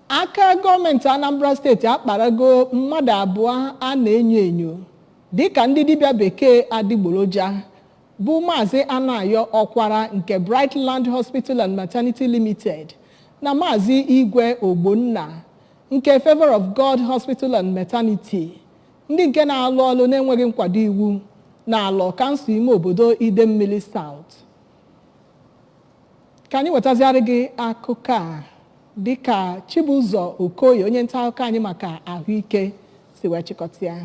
Aka gọọmenti Anambra Steeti akparago mmadụ abụọ a na-enyo enyo dịka ndị dibịa bekee adịgboroja, bụ Maazị Anayo Ọkwara nke Brightland Hospital and Maternity Limited na Maazị Igwe Ogbonna nke Favour of God Hospital and Maternity, ndị nke na-alụ ọlụ na-enweghị nkwado iwu na Alọ, kansụl ime obodo Idemmili South. Ka anyị wetazịarị gị akụkọ a dịka Chibụzọ Okoye, onye nta akụkọ anyị maka ahụike, si wee chịkọta ya.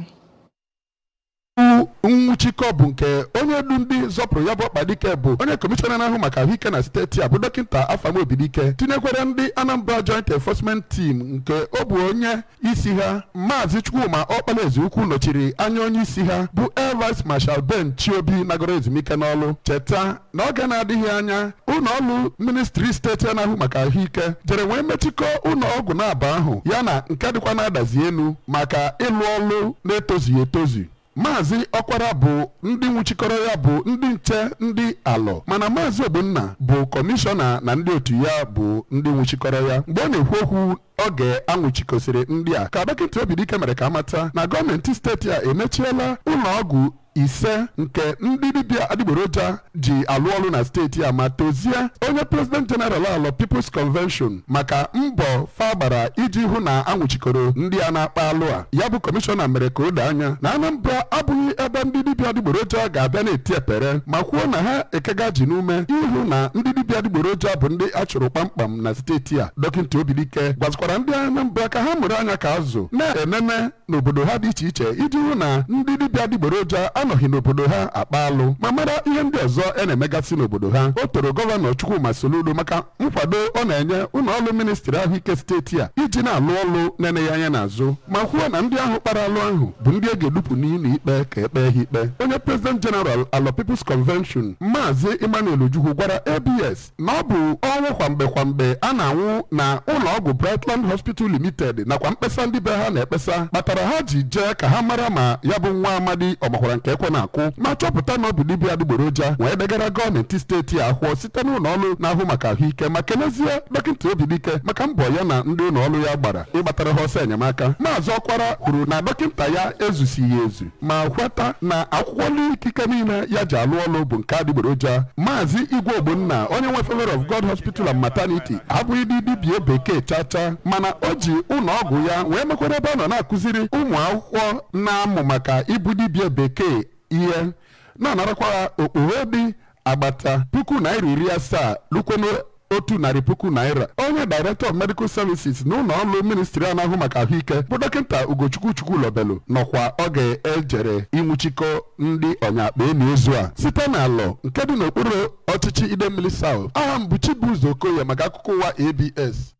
Nwụchikọ bụ nke onye du ndị zọpụrụ ya bụ ọkpadike bụ onye kọmishọna na-ahụ maka ahụike na steeti a, bụ Dọkịta Afam Obidike, tinyekwere ndị Anambra Joint Enforcement Team nke ọ bụ onye isi ha, Maazị Chukwuma Ọkpalaeze Ukwu, nọchiri anya onye isi ha, bụ Air Vice Marshal Ben Chiobi, nagoro ezumike n'ọlụ. Cheta na oge na-adịghị anya, ụlọ ọrụ ministri steeti na-ahụ maka ahụike jere wee mechikọ ụlọ ọgwụ na-aba ahụ ya na nke dịkwa na-adazi elu maka ịlụ ọlụ na-etozughị etozu. Maazị Ọkwara bụ ndị nwụchikọrọ ya bụ ndị nche ndị Alọ, mana Maazị Ogbonna bụ kọmishọna na ndị otu ya bụ ndị nwụchikọrọ ya. Mgbe ọ na-ekwu okwu oge anwụchikọsịrị ndị a, ka Dọkịta Obidike mere ka amata na gọọmenti steeti a emechiela ụlọ ọgwụ ise nke ndị dibịa adịgboroja ji alụ ọrụ na steeti a, ma tozie onye President General Alọ People's Convention maka mbọ fa gbara iji hụ na anwụchikọrọ ndị a na-akpa alụ a. Ya bụ kọmishọna mere ka o doo anya na Anambra abụghị ebe ndị dibịa adịgboroja ga-abịa na-eti epere, ma kwuo na ha ekega ji n'ume ịhụ na ndị dibịa adịgboroja bụ ndị a chụrụ kpamkpam na steeti a. Dọkịta Obidike gwazikwara ndị Anambra ka ha mụrụ anya ka azụ na-enene n'obodo ha dị iche iche iji hụ na ndị dibịa adịgboroja anọghị n'obodo ha akpa alụ, ma mara ihe ndị ọzọ e na-emegasị n'obodo ha. O toro Gọvanọ Chukwuma Soludo maka nkwado ọ na-enye ụlọ ọrụ ministri ahụike steeti a iji na-alụ ọlụ na-eneghị anya n'azụ, ma kwuo na ndị ahụ kpara alụ ahụ bụ ndị e ga-edupụ n'ụlọ ikpe ka ekpee ha ikpe. Onye President General Alọ People's Convention, Maazị Emmanuel Ojukwu, gwara ABS na ọ bụ ọnwụ kwamgbe kwamgbe a na-anwụ na ụlọ ọgwụ Brightland Hospital Limited nakwa mkpesa ndị be ha na-ekpesa kpatara ha ji jee ka ha mara ma ya bụ nwa amadi ọ makwara nke ekwe na-akụ, ma chọpụta na ọ bụ dibịa adịgboroja, wee degara gọọmenti steeti a akwụkwọ site n'ụlọ ọrụ na-ahụ maka ahụike, ma kelezie Dọkịta Obidike maka mbọ ya na ndị ụlọ ọrụ ya gbara ịgbatara ha ọsọ enyemaka. Maazị Ọkwara kwuru na dọkịta ya ezusighi ezu, ma kweta na akwụkwọ ikike niile ya ji alụ ọrụ bụ nke adịgboroja. Maazị Igwe Ogbonna, onye nwe Favor of God Hospital and Maternity, abụghị dị dibịa bekee chacha, mana o ji ụlọ ọgwụ ya wee mekwara ebe ọ nọ na-akụziri ụmụ akwụkwọ na-amụ maka ịbụ dibịa bekee ihe, na-anarakwa okpogho dị agbata ₦70,000 lukwenu ₦100,000. Onye Director of Medical Services na ụlọ ọrụ ministri a na-ahụ maka ahụike, bụ Dọkịta Ugochukwu Chukwulobelu, nọkwa oge ejere ịnwụchikọ ndị ọnyakpa eni ozu a site n'Alọ nke dị n'okpuru ọchịchị Idemmili South. Aha m bụ Chibuzo Okoye maka akụkọ ụwa ABS.